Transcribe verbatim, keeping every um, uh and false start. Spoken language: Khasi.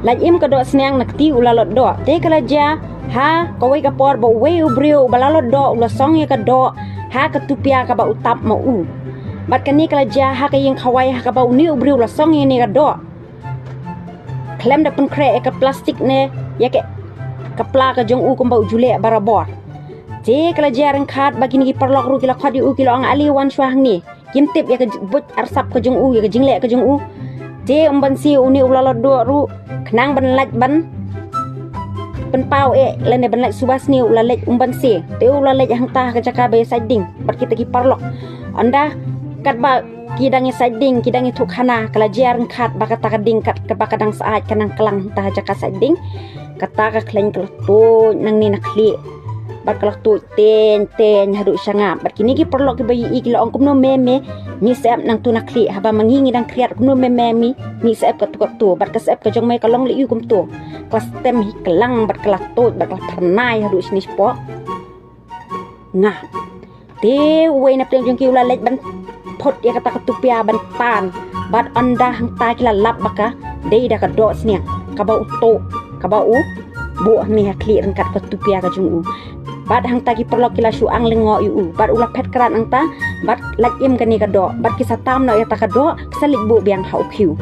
Lait im ka doh sniang na kti u la lot doh. Te ka la jia ha kawei ka por ba uwei u briew uba la lot doh u la song ïa ka doh ha ka tupia kaba u tap ma u. Bad kane ka la jia ha ka ïing khawai ha kaba une u briew u la song ïa kane ka doh. Khlem da pynkhreh ïa ka plastik ne ïa ka, ka pla ka jong u kumba u ju leh barabor. Te ka la jia ryngkhat ba kine ki paralok ruh ki la khot ïa u ki la ong, ali wan shuwa hangne. Kim tip ïa ka j-, buit arsap ka jong u, ïa ka jingleh ka jong u. Te um banse une u la lot doh ruh, khnang ban lait ban pynpaw eh lane ban lait suba sniew u la leit um banse. Te u la leit hangta ha ka jaka ba ïa sait ding bad kita ki paralok. Ynda katba ki dang ïa sait ding, ki dang ïa thuh khana, ka la jia ryngkhat ba kata ka ding kat, kaba ka dang sait ka nang klang hangta ha jaka sait ding. Kata ka khleiñ ka la tuid nangne na khlieh bad ka la tuid teng teng haduh shangap. Bad kine ki paralok kiba ïohi ki la ong, kumno me me, mi sep nangtu na khlieh, haba ma ngi ngi dang khriat, kumno me me mi, mi sep katto katto. Bad ka sep ka jong me ka long leh ïa kumto. Ka la stem hi klang bad ka la tuid bad ka la phyrnai haduh shane shapoh. Nga. Te uwei na pdeng jong ki u la leit ban phut ïa kata ka tupia ban tan. Bad ynda hangta ki la lap ba ka dei da ka doh sniang kaba u tuh, kaba u buh hangne ha khlieh ryngkat ka tupia ka jong u. Bad hangta ki paralok ki la shu ang lyngngoh ïa u. Bad u la phet krad hangta bad lait im kane ka doh. Bad ki sa tam noh ïa kata ka doh, ki sa leit buh biang ha u khiew.